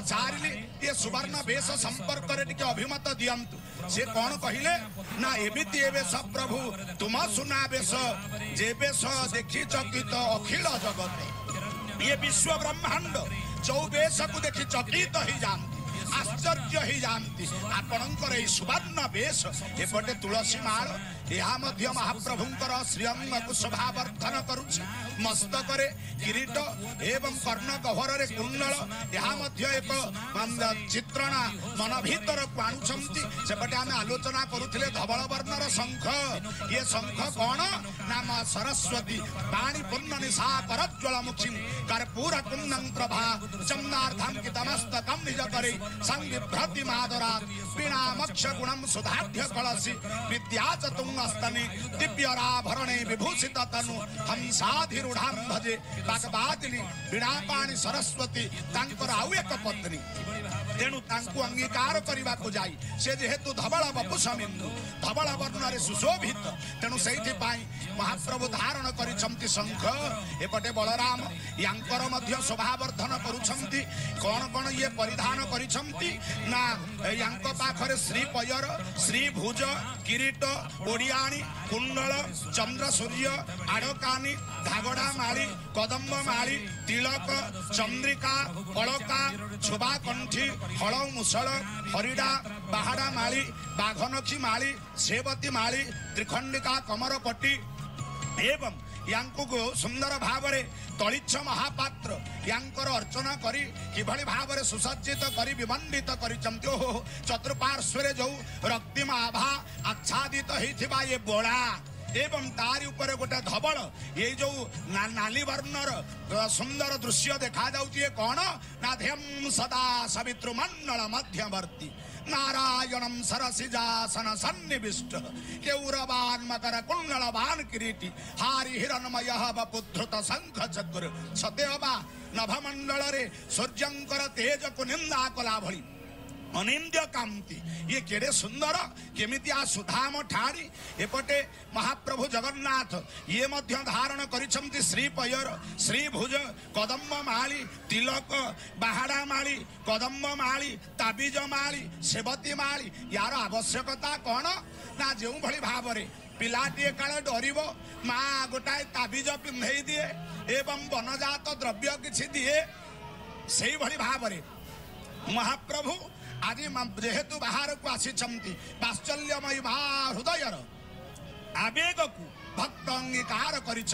ପଚାରିଲି ଏ ସୁବର୍ଣ୍ଣ ବେଶ ସମ୍ପର୍କରେ ଟିକେ ଅଭିମତ ଦିଅନ୍ତୁ। ସେ କଣ କହିଲେ ନା, ଏମିତି ଏ ବେଶ ପ୍ରଭୁ ତୁମ ସୁନା ବେଶ, ଯେ ବେଶ ଦେଖି ଚକିତ ଅଖିଳ ଜଗତ। ଇଏ ବିଶ୍ୱ ବ୍ରହ୍ମାଣ୍ଡ ଯୋଉ ବେଶକୁ ଦେଖି ଚକିତ ହେଇଯାଆନ୍ତି, ଆଶ୍ଚର୍ଯ୍ୟ ହେଇଯାଆନ୍ତି, ଆପଣଙ୍କର ଏଇ ସୁବର୍ଣ୍ଣ ବେଶ। ଏପଟେ ତୁଳସୀ ମାଳ, ଏହା ମଧ୍ୟ ମହାପ୍ରଭୁଙ୍କର ଶ୍ରୀଅଙ୍ଗକୁ ଶୋଭାବର୍ଦ୍ଧନ କରୁଛି। ମସ୍ତକରେ କିରୀଟ ଏବଂ କର୍ଣ୍ଣ ଗହ୍ୱରରେ କୁଣ୍ଡଳ, ଏହା ମଧ୍ୟ ଏକ ଚିତ୍ରଣ ମନ ଭିତରକୁ ଆଣୁଛନ୍ତି। ସେପଟେ ଆମେ ଆଲୋଚନା କରୁଥିଲେ ଧବଳ ବର୍ଣ୍ଣର ଶଙ୍ଖ। ଇଏ ଶଙ୍ଖ କଣ ନା ମା ସରସ୍ୱତୀ। ପାଣି ପୂର୍ଣ୍ଣ ନିଶା କରଜ୍ୱଳ ମୁଖୀ କର୍ପୂର କୁନ୍ଦଂ ପ୍ରଭା ଚନ୍ଦାର୍ଦ୍ଧାଙ୍କିତମସ୍ତକಂ ନିଜ କରି ସଂବିଭ୍ରତି ମାଦରାତ୍ ବୀଣା ମକ୍ଷ ଗୁଣಂ ସୁଧାଢ୍ୟ କଳସୀ ବିଦ୍ୟା ଚତୁଙ୍ଗସ୍ତନି ଦିବ୍ୟରାଭରଣେ ବିଭୂଷିତ ତନୁ ହଂସାଧିରୂଢ଼ାಂ ଭଜେ। ବାଗବାଦିନୀ ବୀଣାପାଣି ସରସ୍ୱତୀ ତାଙ୍କର ଆଉ ଏକ ପତ୍ନୀ। ତେଣୁ ତାଙ୍କୁ ଅଙ୍ଗୀକାର କରିବାକୁ ଯାଇ ସେ ଯେହେତୁ ଧବଳ ବପୁଷମିନ୍ଦୁ, ଧବଳ ବର୍ଣ୍ଣରେ ସୁଶୋଭିତ, ତେଣୁ ସେଇଥିପାଇଁ ମହାପ୍ରଭୁ ଧାରଣ କରିଛନ୍ତି ଶଙ୍ଖ। ଏପଟେ ବଳରାମ ୟାଙ୍କର ମଧ୍ୟ ଶୋଭାବର୍ଦ୍ଧନ କରୁଛନ୍ତି। କଣ କଣ ଇଏ ପରିଧାନ କରିଛନ୍ତି ନା, ୟାଙ୍କ ପାଖରେ ଶ୍ରୀ ପୟର, ଶ୍ରୀ ଭୁଜ, କିରୀଟ, ଓଡ଼ିଆଣୀ, କୁଣ୍ଡଳ, ଚନ୍ଦ୍ର ସୂର୍ଯ୍ୟ, ଆଡ଼କାନି, ଘାଗଡ଼ା ମାଳି, କଦମ୍ବ ମାଳି, ତିଳକ, ଚନ୍ଦ୍ରିକା, ଅଳକା, ଛୁବା କଣ୍ଠି, ହଳ ମୁସଳ, ହରିଡ଼ା, ବାହାଡ଼ା ମାଳି, ବାଘନଖୀ ମାଳି, ସେବତୀ ମାଳି, ତ୍ରିଖଣ୍ଡିକା କମରପଟି ଏବଂ ୟାଙ୍କୁ ସୁନ୍ଦର ଭାବରେ ତଳିଚ୍ଛ ମହାପାତ୍ର ୟାଙ୍କର ଅର୍ଚ୍ଚନା କରି କିଭଳି ଭାବରେ ସୁସଜ୍ଜିତ କରି ବିମଣ୍ଡିତ କରିଛନ୍ତି। ଓହୋ, ଚତୁଃପାର୍ଶ୍ୱରେ ଯୋଉ ରକ୍ତିମ ଆଭା ଆଚ୍ଛାଦିତ ହେଇଥିବା ଏ ବୋଳା ଏବଂ ତାରି ଉପରେ ଗୋଟେ ଧବଳ ଏଇ ଯୋଉ ନାଲି ବର୍ଣ୍ଣର ସୁନ୍ଦର ଦୃଶ୍ୟ ଦେଖାଯାଉଛି, ଏ କଣ ନା ଧ୍ୟಂ ସଦା ସବିତୃମଣ୍ଡଳ ମଧ୍ୟବର୍ତ୍ତୀ ନାରାୟଣಂ ସରସିଜାସନ ସନ୍ନିବିଷ୍ଟ କେଉରବାନ ମକର କୁଣ୍ଡଳବାନ କିରୀଟି ହାରି ହିରଣ୍ମୟ ବପୁଧୃତ ଶଙ୍ଖ ଚକ୍ର। ସତେ ଅବା ନଭମଣ୍ଡଳରେ ସୂର୍ଯ୍ୟଙ୍କର ତେଜକୁ ନିନ୍ଦା କଲା ଭଳି ଅନିନ୍ଦ୍ୟ କାନ୍ତି, ଇଏ କେଡ଼େ ସୁନ୍ଦର, କେମିତି ଆ ସୁଧାମ ଠାଣି। ଏପଟେ ମହାପ୍ରଭୁ ଜଗନ୍ନାଥ ଇଏ ମଧ୍ୟ ଧାରଣ କରିଛନ୍ତି ଶ୍ରୀପୟର, ଶ୍ରୀଭୁଜ, କଦମ୍ବ ମାଳି, ତିଲକ, ବାହାଡ଼ା ମାଳି, କଦମ୍ବ ମାଳି, ତାବିଜ ମାଳି, ସେବତୀ ମାଳି। ୟାର ଆବଶ୍ୟକତା କଣ ନା, ଯେଉଁଭଳି ଭାବରେ ପିଲାଟିଏ କାଳେ ଡରିବ, ମା ଗୋଟାଏ ତାବିଜ ପିନ୍ଧେଇ ଦିଏ ଏବଂ ବନଜାତ ଦ୍ରବ୍ୟ କିଛି ଦିଏ, ସେଇଭଳି ଭାବରେ ମହାପ୍ରଭୁ ଆଜି ଯେହେତୁ ବାହାରକୁ ଆସିଛନ୍ତି, ବାତ୍ସଲ୍ୟମୟୀ ମା ହୃଦୟର ଆବେଗକୁ ଭକ୍ତ ଅଙ୍ଗୀକାର କରିଛନ୍ତି।